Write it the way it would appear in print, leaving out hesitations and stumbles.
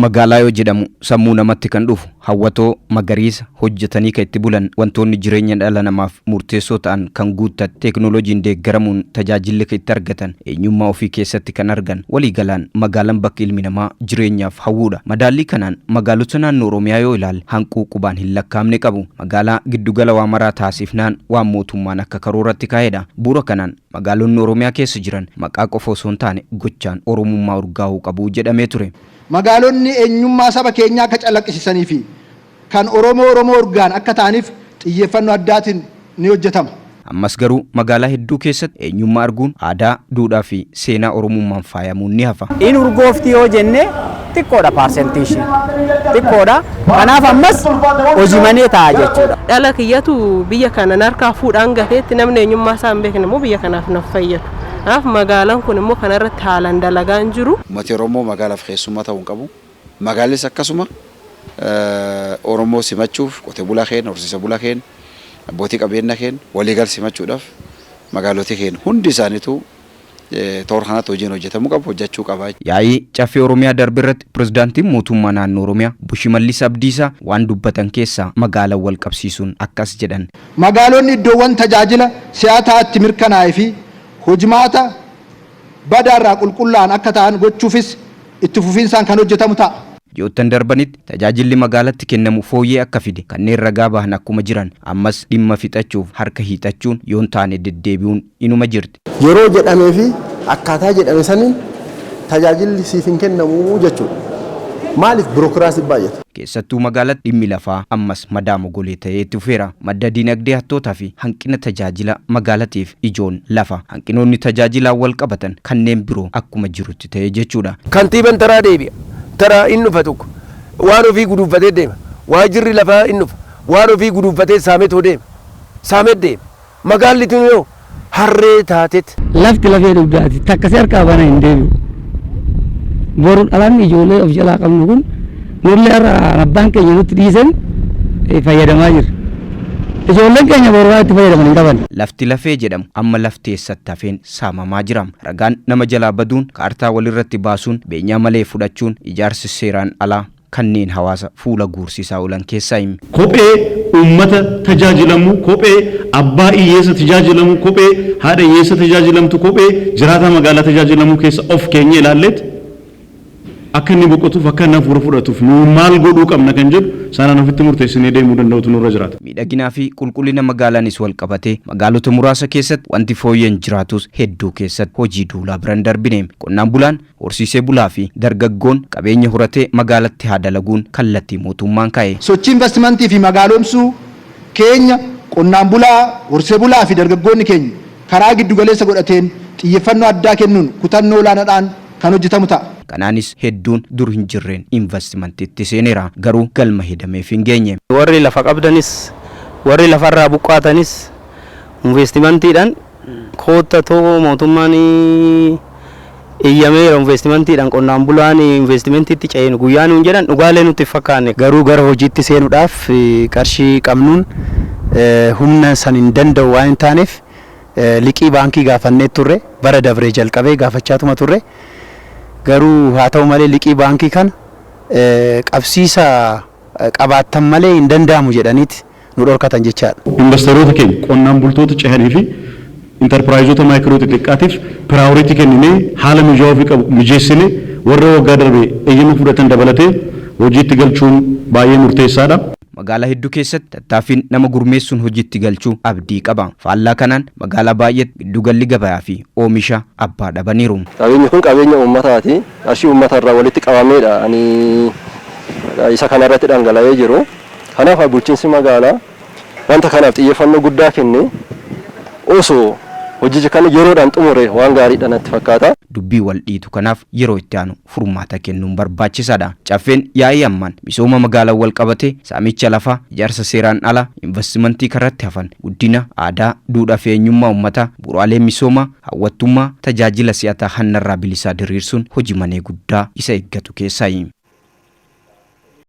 Magaalaa yoo jedhamu sammuu namatti kan dhufu hawwatoo magariisa hojjetanii kan itti bulan, wantoonni jireenya dhala namaaf murteessoo ta'an kan guuttate, teeknooloojiin deeggaramuun tajaajilli kan itti argatan, eenyummaa ofii keessatti kan argan, waliigalaan magaalaan bakka ilmi namaa jireenyaaf hawwuudha. Madaallii kanaan magaalota naannoo Oromiyaa yoo ilaalle hanquu qubaan hin lakkaa'amne qabu. Magaalaa giddugala waa maraa taasifnaan waan mootummaan akka karooratti kaa'edha. Bu'uura kanaan magaalonni Oromiyaa keessa jiran maqaa qofa osoo hin taane gochaan Oromummaa urgaa'uu qabu jedhamee ture. Magaalonni eenyummaa saba keenyaa akka calaqqisiisanii fi kan Oromoo Oromoo urgaan akka ta'aniif xiyyeeffannoo addaatiin ni hojjetama. Ammas garuu magaalaa hedduu keessatti eenyummaa arguun, aadaa, duudhaa fi seenaa Oromummaan faayamuun ni hafa. In urgoofti yoo jenne xiqqoodha, percentii ishee xiqqoodha. Kanaaf ammas hojii manee ta'a jechuudha. Dhala kiyyatu biyya kana harkaa fuudhaan gateetti namni eenyummaa isaa hin beekne immoo biyya kanaaf naaf fayyadu. Kanaaf magaalaan kun immoo kanarratti haalaan dalagaa hin jiru. Uummati Oromoo magaalaaf keessummaa ta'uu hin qabu. Magaallis akkasuma Oromoo simachuuf qote bulaa keenya, horsiise bulaa keenya, abbootii qabeenya keenya waliigal simachuudhaaf magaalota keenya hundi isaaniitu toora kanatti hojiin hojjetamuu qabu, hojjechuu qaba. Yaa'ii Caffee Oromiyaa darbe irratti pirezidaantiin mootummaa naannoo Oromiyaa Obbo Shimallis Abdiisaa waan dubbatan keessaa magaalaa wal qabsiisuun akkas jedhan. Magaalonni iddoowwan tajaajila si'ataatti mirkanaa'ee fi hojimaata badaarraa qulqullaa'an akka ta'an gochuufis itti fufiinsaan kan hojjetamu ta'a. Ji'oottan darbanitti tajaajilli magaalatti kennamu fooyyee akka fide kanneen ragaa bahan akkuma jiran, ammas dhimma fixachuuf harka hiixachuun yoon taane deddeebi'uun inuma jirti. Yeroo jedhamee fi akkaataa jedhame saniin tajaajilli siif hin kennamu jechuudha. Maaliif? Birookiraasii baay'ata. Keessattuu magaalatti dhimmi lafaa ammas madaa mogolee ta'ee itti fufeera. Madda dinagdee hattootaa fi hanqina tajaajila magaalatiif ijoon lafa. Hanqinoonni tajaajilaan wal qabatan kanneen biroo akkuma jirutti ta'ee jechuudha. Kantiiban taraa deebi'a. Taraa inni dhufa tokko waan ofii guduunfatee deema. Waajirri lafaa inni dhufa waan ofii guduunfatee saametoo deema. Saamet deema. Magaalli tun yoo harree taatet. Lafti lafee dugdaati. Takka si harkaa bana hin deebi'u. Boru dhalanni ijoollee of jalaa qabnu kun nullee har'a abbaan keenya nutti dhiisan fayyadamaa jirra. Ijoolleen keenya boru waan itti fayyadaman hin qaban. Lafti lafee jedhamu amma lafti eessatti hafeen saamamaa jira. Ragaan nama jalaa baduun, kaartaa walirratti baasuun, beenyaa malee fudhachuun, ijaarsi seeraan alaa kanneen hawaasa fuula guursisaa oolan keessaa himi. Kophee uummata tajaajilamu, kophee abbaa hiyyeessa tajaajilamu, kophee haadha hiyyeessa tajaajilamtu, kophee jiraataa magaalaa tajaajilamu keessa of keenya ilaalleet akka inni boqotuuf, akka inni hafuura fudhatuuf nu maal godhuu qabna kan jedhu sanaan ofitti murteessinee deemuu danda'utu nurra jiraata. Miidhaginaa fi qulqullina magaalaanis wal qabatee magaalota muraasa keessatti wanti fooyyeen jiraatus hedduu keessatti hojii duulaa biran darbine. Qonnaan bulaan, horsiisee bulaa fi dargaggoon qabeenya horatee magaalatti haa dalaguun kallattii mootummaan kaa'e. Sochii investimentii fi magaalomsuu keenya qonnaan bulaa, horsiisee bulaa fi dargaggoonni keenya karaa giddugaleessa godhateen xiyyeeffannoo addaa kennuun kutannoo olaanaadhaan kan hojjetamu ta'a. Kanaanis hedduun dur hin jirreen investimantiitti seeneera. Garuu galma hedameef hin geenye. Warri lafa qabdanis, warri lafarraa buqqaatanis investimantiidhaan koottatoo, mootummaan iyyameera, investimantiidhaan qonnaan bulaan investimentiitti ce'een guyyaa nuun jedhan dhugaalee nutti hin fakkaanne. Garuu gara hojiitti seenuudhaaf qarshii qabnuun humna san hin danda'u waan hin taaneef liqii baankii gaafannee turre, bara dabree jalqabee gaafachaatuma turre. Garuu haa ta'u malee liqii baankii kana qabsiisa qabaattan malee hin danda'amu jedhaniiti nu dhorkatan jechaadha. Investoroota keenya, qonnaan bultoota cehanii fi intarpiraayizoota micro xixiqqaatiif priority kenninee, haala mijaa'uu ofii qabu mijeessinee, warra waggaa darbe eeyyama fudhatan dabalatee hojiitti galchuun baay'ee murteessaadha. Magaalaa hedduu keessatti tattaaffiin nama gurmeessuun hojiitti galchuu abdii qaba. Faallaa kanaan magaalaa baay'eetti giddugalli gabayaa fi oomisha abbaa dhabaniiru. Qabeenyi kun qabeenya uummataati. Qarshii uummata irraa walitti qabameedha. Ani isa kanarratti dhangala'ee jiru. Kanaaf bulchiinsi magaalaa wanta kanaaf xiyyeeffannoo guddaa kenne osoo hojicha kana yeroodhaan xumure waan gaariidha natti fakkaata. Dubbii wal dhiitu kanaaf yeroo itti aanu furmaata kennuun barbaachisaadha. Caffeen yaa'ii ammaan misooma magaalaa wal qabatee saamicha lafaa, ijaarsa seeraan alaa, investimentii karatti hafan, guddina aadaa, duudhaa fi eenyummaa uummataa, bu'uuraalee misoomaa, hawwattummaa, tajaajila si'ataa hannarraa bilisaa diriirsuun hojii manee guddaa isa eeggatu keessaayi.